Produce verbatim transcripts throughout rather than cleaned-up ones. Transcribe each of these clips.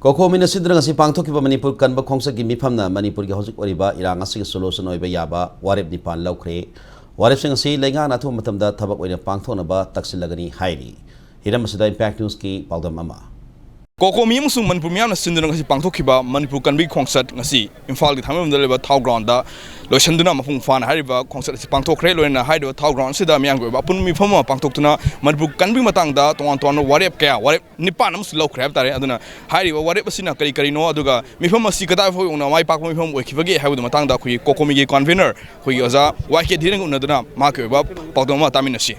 ꯀꯣꯀꯣꯃꯤꯅ ꯁꯤꯟꯗꯨꯅ ꯉꯁꯤ ꯄꯥꯡꯊꯣꯛꯈꯤꯕ ꯃꯅꯤꯄꯨꯔ ꯀꯟꯕ ꯈꯣꯡꯆꯠꯀꯤ ꯃꯤꯐꯝꯅ ꯃꯅꯤꯄꯨꯔꯒꯤ ꯍꯧꯖꯤꯛ ꯑꯣꯏꯔꯤꯕ ꯏꯔꯥꯡ ꯑꯁꯤꯒꯤ solution ꯑꯣꯏꯕ ꯌꯥꯕ ꯋꯥꯔꯦꯞ ꯅꯤꯄꯥꯟ ꯂꯧꯈ꯭ꯔꯦ꯫ ꯋꯥꯔꯦꯞꯁꯤꯡ ꯑꯁꯤ ꯂꯩꯉꯥꯛꯅ ꯑꯊꯨꯕ ꯃꯇꯝꯗ ꯊꯕꯛ ꯑꯣꯏꯅ ꯄꯥꯡꯊꯣꯛꯅꯕ ꯇꯛꯁꯤꯜꯂꯒꯅꯤ ꯍꯥꯏꯔꯤ꯫ ꯍꯤꯔꯝ ꯑꯁꯤꯗ Impact Newsꯀꯤ ꯄꯥꯎꯗꯝ ꯑꯃ꯫ ꯀꯣꯀꯣꯃꯤ ꯑꯃꯁꯨꯡ ꯃꯅꯤꯄꯨꯔ ꯃꯤꯌꯥꯝꯅ ꯁꯤꯟꯗꯨꯅ ꯉꯁꯤ ꯄꯥꯡꯊꯣꯛꯈꯤꯕ ꯃꯅꯤꯄꯨꯔ ꯀꯟꯕꯒꯤ ꯈꯣꯡꯆꯠ ꯉꯁꯤ ꯏꯝꯐꯥꯜꯒꯤ ꯊꯥꯡꯃꯩꯕꯟꯗ ꯂꯩꯕ ꯊꯥꯎ groundꯗ ꯂꯣꯏꯁꯤꯟꯗꯨꯅ ꯃꯄꯨꯡ ꯐꯥꯅ ꯍꯥꯏꯔꯤꯕ ꯈꯣꯡꯆꯠ ꯑꯁꯤ ꯄꯥꯡꯊꯣꯛꯈ꯭ꯔꯦ꯫ ꯂꯣꯏꯅꯅ ꯍꯥꯏꯔꯤꯕ ꯊꯥꯎ ground ꯑꯁꯤꯗ ꯃꯤꯌꯥꯝꯒꯤ ꯑꯣꯏꯕ ꯑꯄꯨꯟꯕ ꯃꯤꯐꯝ ꯑꯃ ꯄꯥꯡꯊꯣꯛꯇꯨꯅ ꯃꯅꯤꯄꯨꯔ ꯀꯟꯕꯒꯤ ꯃꯇꯥꯡꯗ ꯇꯣꯉꯥꯟ ꯇꯣꯉꯥꯟꯕ ꯋꯥꯔꯦꯞ ꯀꯌꯥ, ꯋꯥꯔꯦꯞ ꯅꯤꯄꯥꯟ ꯑꯃꯁꯨ ꯂꯧꯈ꯭ꯔꯦ ꯍꯥꯏꯕ ꯇꯥꯔꯦ꯫ ꯑꯗꯨꯅ ꯍꯥꯏꯔꯤꯕ ꯋꯥꯔꯦꯞ ꯑꯁꯤꯅ ꯀꯔꯤ ꯀꯔꯤꯅꯣ, ꯑꯗꯨꯒ ꯃꯤꯐꯝ ꯑꯁꯤ ꯀꯗꯥꯏ ꯐꯥꯎ ꯌꯧꯅ ꯃꯥꯏ ꯄꯥꯛꯄ ꯃꯤꯐꯝ ꯑꯣꯏꯈꯤꯕꯒꯦ ꯍꯥꯏꯕꯗꯨ ꯃꯇꯥꯡꯗ ꯑꯩꯈꯣꯏꯒꯤ ꯀꯣꯀꯣꯃꯤꯒꯤ convener ꯑꯩꯈꯣꯏꯒꯤ ꯑꯣꯖꯥ ꯋꯥꯏ ꯀꯦ ꯙꯤꯔꯦꯟꯒ ꯎꯅꯗꯨꯅ ꯃꯍꯥꯛꯀꯤ ꯑꯣꯏꯕ ꯄꯥꯎꯗꯝ ꯑꯃ ꯇꯥꯃꯤꯟꯅꯁꯤ꯫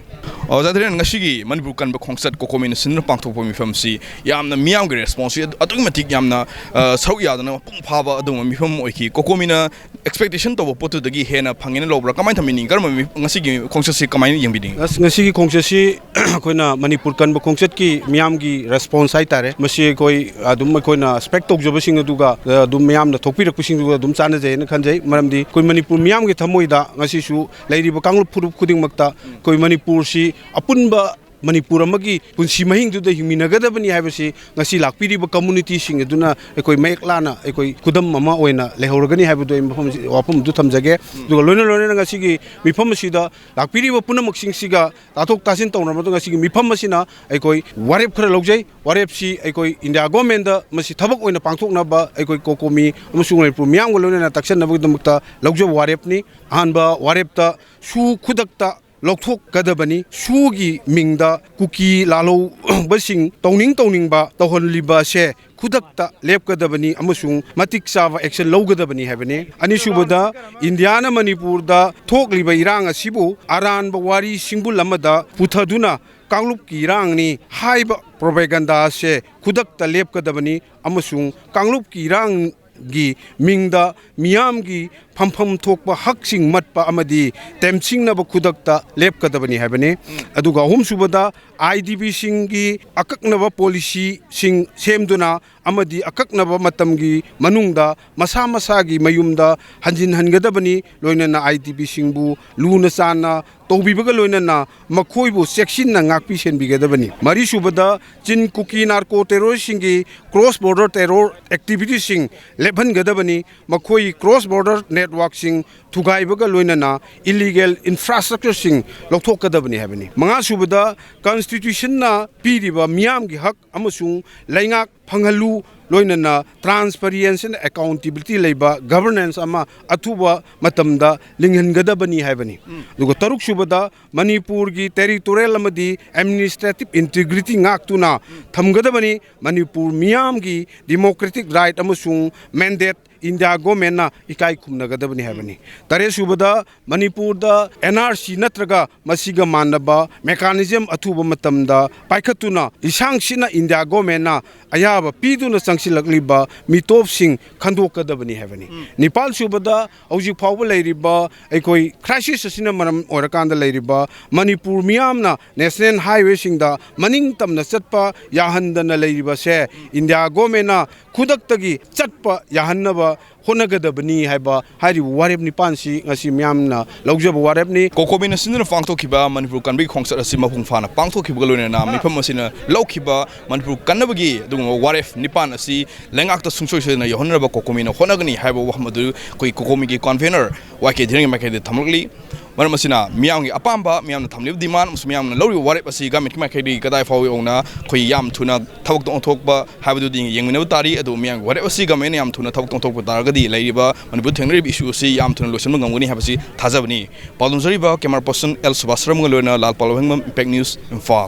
ꯑꯣꯖꯥ ꯙꯤꯔꯦꯟ, ꯉꯁꯤꯒꯤ ꯃꯅꯤꯄꯨꯔ ꯀꯟꯕ ꯈꯣꯡꯆꯠ ꯀꯣꯀꯣꯃꯤꯅ ꯁꯤꯟꯗꯨꯅ ꯄꯥꯡꯊꯣꯛꯄ ꯃꯤꯐꯝꯁꯤ ꯌꯥꯝꯅ ꯃꯤꯌꯥꯝꯒꯤ response ꯑꯗꯨꯛꯀꯤ ꯃꯇꯤꯛ ꯌꯥꯝꯅ, ꯑ, ꯁꯔꯨꯛ ꯌꯥꯗꯅ ꯃꯄꯨꯡ ꯐꯥꯕ ꯑꯗꯨꯒꯨꯝꯕ ꯃꯤꯐꯝ ꯑꯃ ꯑꯣꯏꯈꯤ꯫ ꯀꯣꯀꯣꯃꯤꯅ expectation ꯇꯧꯕ ꯄꯣꯠꯇꯨꯗꯒꯤ ꯍꯦꯟꯅ ꯐꯪꯉꯦꯅ ꯂꯧꯕ꯭ꯔꯥ? ꯀꯃꯥꯏꯅ ꯊꯝꯕꯤꯅꯤꯡꯉꯤ? ꯀꯔꯝꯕ ꯃꯤ-, ꯉꯁꯤꯒꯤ ꯈꯣꯡꯆꯠꯁꯤ ꯀꯃꯥꯏꯅ ꯌꯦꯡꯕꯤꯅꯤꯡꯉꯤ? ꯑꯁ, ꯉꯁꯤꯒꯤ ꯈꯣꯡꯆꯠꯁꯤ ꯑꯩꯈꯣꯏꯅ ꯃꯅꯤꯄꯨꯔ ꯀꯟꯕ ꯈꯣꯡꯆꯠꯀꯤ ꯃꯤꯌꯥꯝꯒꯤ response ꯍꯥꯏꯇꯥꯔꯦ, ꯃꯁꯤ ꯑꯩꯈꯣꯏ ꯑꯗꯨꯝ ꯑꯩꯈꯣꯏꯅ expect ꯇꯧꯖꯕꯁꯤꯡ ꯑꯗꯨꯒ, ꯑ, ꯑꯗꯨꯝ ꯃꯤꯌꯥꯝꯅ ꯊꯣꯛꯄꯤꯔꯛꯄꯁꯤꯡꯗꯨꯒ ꯑꯗꯨꯝ ꯆꯥꯟꯅꯖꯩꯅ ꯈꯟꯖꯩ꯫ ꯃꯔꯝꯗꯤ ꯑꯩꯈꯣꯏ ꯃꯅꯤꯄꯨꯔ ꯃꯤꯌꯥꯝꯒꯤ ꯊꯃꯣꯏꯗ ꯉꯁꯤꯁꯨ ꯂꯩꯔꯤꯕ ꯀꯥꯡꯂꯨꯞ ꯐꯨꯔꯨꯞ ꯈꯨꯗꯤꯡꯃꯛꯇ ꯑꯩꯈꯣꯏ ꯃꯅꯤꯄꯨꯔꯁꯤ ꯑꯄꯨꯟꯕ ꯃꯅꯤꯄꯨꯔ ꯑꯃꯒꯤ ꯄꯨꯟꯁꯤ ꯃꯍꯤꯡꯗꯨꯗ ꯍꯤꯡꯃꯤꯟꯅꯒꯗꯕꯅꯤ ꯍꯥꯏꯕꯁꯤ ꯉꯁꯤ ꯂꯥꯛꯄꯤꯔꯤꯕ communityꯁꯤꯡ ꯑꯗꯨꯅ ꯑꯩꯈꯣꯏ ꯃꯌꯦꯛ ꯂꯥꯅ ꯑꯩꯈꯣꯏ ꯈꯨꯗꯝ ꯑꯃ ꯑꯣꯏꯅ ꯂꯩꯍꯧꯔꯒꯅꯤ ꯍꯥꯏꯕꯗꯨ ꯑꯩ ꯃꯐꯝꯁꯤ, ꯋꯥꯐꯝ ꯑꯗꯨ ꯊꯝꯖꯒꯦ꯫ ꯑꯗꯨꯒ ꯂꯣꯏꯅ ꯂꯣꯏꯅꯅ ꯉꯁꯤꯒꯤ ꯃꯤꯐꯝ ꯑꯁꯤꯗ ꯂꯥꯛꯄꯤꯔꯤꯕ ꯄꯨꯝꯅꯃꯛꯁꯤꯡꯁꯤꯒ ꯇꯥꯊꯣꯛ ꯇꯥꯁꯤꯟ ꯇꯧꯅꯔꯕ ꯃꯇꯨꯡꯗ ꯉꯁꯤꯒꯤ ꯃꯤꯐꯝ ꯑꯁꯤꯅ ꯑꯩꯈꯣꯏ ꯋꯥꯔꯦꯞ ꯈꯔ ꯂꯧꯖꯩ꯫ ꯋꯥꯔꯦꯞꯁꯤ ꯑꯩꯈꯣꯏ India governmentꯗ ꯃꯁꯤ ꯊꯕꯛ ꯑꯣꯏꯅ ꯄꯥꯡꯊꯣꯛꯅꯕ ꯑꯩꯈꯣꯏ ꯀꯣꯀꯣꯃꯤ ꯑꯃꯁꯨꯡ ꯃꯅꯤꯄꯨꯔ ꯃꯤꯌꯥꯝꯒ ꯂꯣꯏꯅꯅ ꯇꯛꯁꯟꯅꯕꯒꯤꯗꯃꯛꯇ ꯂꯧꯖꯕ ꯋꯥꯔꯦꯞꯅꯤ꯫ ꯑꯍꯥꯟꯕ ꯋꯥꯔꯦꯞꯇ ꯁꯨ ꯈꯨꯗꯛꯇ ꯂꯧꯊꯣꯛꯀꯗꯕꯅꯤ꯫ ꯁꯨꯒꯤ ꯃꯤꯡꯗ ꯀꯨꯀꯤ ꯂꯥꯜꯍꯧꯕꯁꯤꯡ ꯇꯧꯅꯤꯡ ꯇꯧꯅꯤꯡꯕ ꯇꯧꯍꯜꯂꯤꯕ ꯑꯁꯦ ꯈꯨꯗꯛꯇ ꯂꯦꯞꯀꯗꯕꯅꯤ ꯑꯃꯁꯨꯡ ꯃꯇꯤꯛ ꯆꯥꯕ action ꯂꯧꯒꯗꯕꯅꯤ ꯍꯥꯏꯕꯅꯤ꯫ ꯑꯅꯤꯁꯨꯕꯗ, ꯏꯟꯗꯤꯌꯥꯅ ꯃꯅꯤꯄꯨꯔꯗ ꯊꯣꯛꯂꯤꯕ ꯏꯔꯥꯡ ꯑꯁꯤꯕꯨ ꯑꯔꯥꯟꯕ ꯋꯥꯔꯤ ꯁꯤꯡꯕꯨꯜ ꯑꯃꯗ ꯄꯨꯊꯗꯨꯅ ꯀꯥꯡꯂꯨꯞꯀꯤ ꯏꯔꯥꯡꯅꯤ ꯍꯥꯏꯕ propaganda ꯑꯁꯦ ꯈꯨꯗꯛꯇ ꯂꯦꯞꯀꯗꯕꯅꯤ ꯑꯃꯁꯨꯡ ꯀꯥꯡꯂꯨꯞꯀꯤ ꯏꯔꯥꯡ ꯒꯤ ꯃꯤꯡꯗ ꯃꯤꯌꯥꯝꯒꯤ ꯐꯝꯐꯝ ꯊꯣꯛꯄ ꯍꯛꯁꯤꯡ ꯃꯠꯄ ꯑꯃꯗꯤ ꯇꯦꯝꯁꯤꯡꯅꯕ ꯈꯨꯗꯛꯇ ꯂꯦꯞꯀꯗꯕꯅꯤ ꯍꯥꯏꯕꯅꯤ꯫ ꯑꯗꯨꯒ ꯑꯍꯨꯝꯁꯨꯕꯗ, ꯑꯥꯏ ꯗꯤ ꯕꯤꯁꯤꯡꯒꯤ ꯑꯀꯛꯅꯕ ꯄꯣꯂꯤꯁꯤꯁꯤꯡ ꯁꯦꯝꯗꯨꯅ ꯑꯃꯗꯤ ꯑꯀꯛꯅꯕ ꯃꯇꯝꯒꯤ ꯃꯅꯨꯡꯗ ꯃꯁꯥ ꯃꯁꯥꯒꯤ ꯃꯌꯨꯝꯗ ꯍꯟꯖꯤꯟꯍꯟꯒꯗꯕꯅꯤ꯫ ꯂꯣꯏꯅꯅ ꯑꯥꯏ ꯗꯤ ꯕꯤꯁꯤꯡꯕꯨ ꯂꯨꯅ ꯆꯥꯟꯅ ꯇꯧꯕꯤꯕꯒ ꯂꯣꯏꯅꯅ ꯃꯈꯣꯏꯕꯨ ꯆꯦꯛꯁꯤꯟꯅ ꯉꯥꯛꯄꯤ ꯁꯦꯟꯕꯤꯒꯗꯕꯅꯤ꯫ ꯃꯔꯤꯁꯨꯕꯗ, ꯆꯤꯟ ꯀꯨꯀꯤ ꯅꯥꯔꯀꯣ ꯇꯦꯔꯣꯔꯤꯁꯁꯤꯡꯒꯤ ꯀ꯭ꯔꯣꯁ ꯕꯣꯔꯗꯔ ꯇꯦꯔꯣꯔ ꯑꯦꯛꯇꯤꯚꯤꯇꯤꯁꯤꯡ ꯂꯦꯞꯍꯟꯒꯗꯕꯅꯤ꯫ ꯃꯈꯣꯏ ꯀ꯭ꯔꯣꯁ ꯕꯣꯔꯗꯔ ꯅꯦꯠꯋꯥꯔꯛꯁꯤꯡ ꯊꯨꯒꯥꯏꯕꯒ ꯂꯣꯏꯅꯅ ꯏꯂꯤꯒꯦꯜ ꯏꯟꯐ꯭ꯔꯥꯁ꯭ꯇ꯭ꯔꯛꯆꯔꯁꯤꯡ ꯂꯧꯊꯣꯛꯀꯗꯕꯅꯤ ꯍꯥꯏꯕꯅꯤ꯫ ꯃꯉꯥꯁꯨꯕꯗ, ꯀꯟꯁꯇꯤꯇ꯭ꯌꯨꯁꯟꯅ ꯄꯤꯔꯤꯕ ꯃꯤꯌꯥꯝꯒꯤ ꯍꯛ ꯑꯃꯁꯨꯡ ꯂꯩꯉꯥꯛ ꯐꯪꯍꯜꯂꯨ, ꯂꯣꯏꯅꯅ transparency and accountability ꯂꯩꯕ ꯒꯚꯔꯅꯦꯟꯁ ꯑꯃ ꯑꯊꯨꯕ ꯃꯇꯝꯗ ꯂꯤꯡꯍꯟꯒꯗꯕꯅꯤ ꯍꯥꯏꯕꯅꯤ꯫ ꯑꯗꯨꯒ ꯇꯔꯨꯛꯁꯨꯕꯗ, ꯃꯅꯤꯄꯨꯔꯒꯤ ꯇꯦꯔꯤꯇꯣꯔꯤꯌꯦꯜ ꯑꯃꯗꯤ ꯑꯦꯗꯃꯤꯅꯤꯁꯇ꯭ꯔꯦꯇꯤꯚ ꯏꯟꯇꯤꯒ꯭ꯔꯤꯇꯤ ꯉꯥꯛꯇꯨꯅ ꯊꯝꯒꯗꯕꯅꯤ꯫ ꯃꯅꯤꯄꯨꯔ ꯃꯤꯌꯥꯝꯒꯤ ꯗꯤꯃꯣꯀ꯭ꯔꯦꯇꯤꯛ ꯔꯥꯏꯠ ꯑꯃꯁꯨꯡ ꯃꯦꯟꯗꯦꯠ ꯏꯟꯗꯤꯌꯥ ꯒꯣꯔꯃꯦꯟꯅ ꯏꯀꯥꯏ ꯈꯨꯝꯅꯒꯗꯕꯅꯤ ꯍꯥꯏꯕꯅꯤ꯫ ꯇꯔꯦꯠꯁꯨꯕꯗ, ꯃꯅꯤꯄꯨꯔꯗ ꯑꯦꯟ ꯑꯥꯔ ꯁꯤ ꯅꯠꯇ꯭ꯔꯒ ꯃꯁꯤꯒ ꯃꯥꯟꯅꯕ ꯃꯦꯀꯥꯅꯤꯖꯝ ꯑꯊꯨꯕ ꯃꯇꯝꯗ ꯄꯥꯏꯈꯠꯇꯨꯅ ꯂꯤꯁꯥꯡꯁꯤꯠꯅ ꯏꯟꯗꯤꯌꯥ ꯒꯣꯔꯃꯦꯟꯅ ꯑꯌꯥꯕ ꯄꯤꯗꯨꯅ ꯆꯪꯁꯤꯜꯂꯛꯂꯤꯕ ꯃꯤꯇꯣꯞꯁꯤꯡ ꯈꯟꯗꯣꯛꯀꯗꯕꯅꯤ ꯍꯥꯏꯕꯅꯤ꯫ ꯅꯤꯄꯥꯜꯁꯨꯕꯗ, ꯍꯧꯖꯤꯛ ꯐꯥꯎꯕ ꯂꯩꯔꯤꯕ ꯑꯩꯈꯣꯏ ꯀ꯭ꯔꯥꯏꯁꯤꯁ ꯑꯁꯤꯅ ꯃꯔꯝ ꯑꯣꯏꯔꯀꯥꯟꯗ ꯂꯩꯔꯤꯕ ꯃꯅꯤꯄꯨꯔ ꯃꯤꯌꯥꯝꯅ ꯅꯦꯁꯅꯦꯜ ꯍꯥꯏꯋꯦꯁꯤꯡꯗ ꯃꯅꯤꯡ ꯇꯝꯅ ꯆꯠꯄ ꯌꯥꯍꯟꯗꯅ ꯂꯩꯔꯤꯕꯁꯦ ꯏꯟꯗꯤꯌꯥ ꯒꯣꯔꯃꯦꯟꯅ ꯈꯨꯗꯛꯇꯒꯤ ꯆꯠꯄ ꯌꯥꯍꯟꯅꯕ ꯍꯣꯠꯅꯒꯗꯕꯅꯤ ꯍꯥꯏꯕ ꯍꯥꯏꯔꯤꯕ ꯋꯥꯔꯦꯞ ꯅꯤꯄꯥꯟꯁꯤ ꯉꯁꯤ ꯃꯤꯌꯥꯝꯅ ꯂꯧꯖꯕ ꯋꯥꯔꯦꯞꯅꯤ꯫ ꯀꯣꯀꯣꯃꯤꯅ ꯁꯤꯟꯗꯨꯅ ꯄꯥꯡꯊꯣꯛꯈꯤꯕ ꯃꯅꯤꯄꯨꯔ ꯀꯟꯕꯒꯤ ꯈꯣꯡꯆꯠ ꯑꯁꯤ ꯃꯄꯨꯡ ꯐꯥꯅ ꯄꯥꯡꯊꯣꯛꯈꯤꯕꯒ ꯂꯣꯏꯅꯅ ꯃꯤꯐꯝ ꯑꯁꯤꯅ ꯂꯧꯈꯤꯕ ꯃꯅꯤꯄꯨꯔ ꯀꯟꯅꯕꯒꯤ ꯑꯗꯨꯒꯨꯝꯕ ꯋꯥꯔꯦꯞ ꯅꯤꯄꯥꯟ ꯑꯁꯤ ꯂꯩꯉꯥꯛꯇ ꯁꯨꯡꯁꯣꯏ ꯁꯣꯏꯗꯅ ꯌꯧꯍꯟꯅꯕ ꯀꯣꯀꯣꯃꯤꯅ ꯍꯣꯠꯅꯒꯅꯤ ꯍꯥꯏꯕ ꯋꯥꯐꯝ ꯑꯗꯨ ꯑꯩꯈꯣꯏ ꯀꯣꯀꯣꯃꯤꯒꯤ ꯀꯟꯚꯦꯅꯔ ꯋꯥꯏ ꯀꯦ ꯙꯤꯔꯦꯟꯒꯤ ꯃꯥꯏꯀꯩꯗ ꯊꯝꯂꯛꯂꯤ꯫ ꯃꯔꯝ ꯑꯁꯤꯅ ꯃꯤꯌꯥꯝꯒꯤ ꯑꯄꯥꯝꯕ, ꯃꯤꯌꯥꯝꯅ ꯊꯝꯂꯤꯕ ꯗꯤꯃꯥꯟ ꯑꯃꯁꯨꯡ ꯃꯤꯌꯥꯝꯅ ꯂꯧꯔꯤꯕ ꯋꯥꯔꯦꯞ ꯑꯁꯤ ꯒꯃꯦꯟꯒꯤ ꯃꯥꯏꯀꯩꯗꯒꯤ ꯀꯗꯥꯏ ꯐꯥꯎꯕ ꯌꯧꯅ ꯑꯩꯈꯣꯏ ꯌꯥꯝ ꯊꯨꯅ ꯊꯕꯛꯇ ꯑꯣꯟꯊꯣꯛꯄ ꯍꯥꯏꯕꯗꯨꯗꯤ ꯌꯦꯡꯃꯤꯟꯅꯕ ꯇꯥꯔꯤ꯫ ꯑꯗꯨꯕꯨ ꯃꯤꯌꯥꯝꯒꯤ ꯋꯥꯔꯦꯞ ꯑꯁꯤ ꯒꯃꯦꯟꯅ ꯌꯥꯝ ꯊꯨꯅ ꯊꯕꯛꯇ ꯑꯣꯟꯊꯣꯛꯄ ꯇꯥꯔꯒꯗꯤ ꯂꯩꯔꯤꯕ ꯃꯅꯤꯄꯨꯔ ꯊꯦꯡꯅꯔꯤꯕ ꯏꯁꯨ ꯑꯁꯤ ꯌꯥꯝ ꯊꯨꯅ ꯂꯣꯏꯁꯤꯟꯕ ꯉꯝꯒꯅꯤ ꯍꯥꯏꯕꯁꯤ ꯊꯥꯖꯕꯅꯤ꯫ ꯄꯥꯎꯗꯝꯖꯔꯤꯕ ꯀꯦꯃꯦꯔꯥ ꯄꯔꯁꯟ ꯑꯦꯜ ꯁꯨꯕꯥꯁ ꯁꯔꯃꯒ ꯂꯣꯏꯅꯅ ꯂꯥꯜ ꯄꯥꯜꯋꯥꯡꯕꯝ, ꯏꯝꯄꯦꯛ ꯅ꯭ꯌꯨꯁ, ꯏꯝꯐꯥꯜ꯫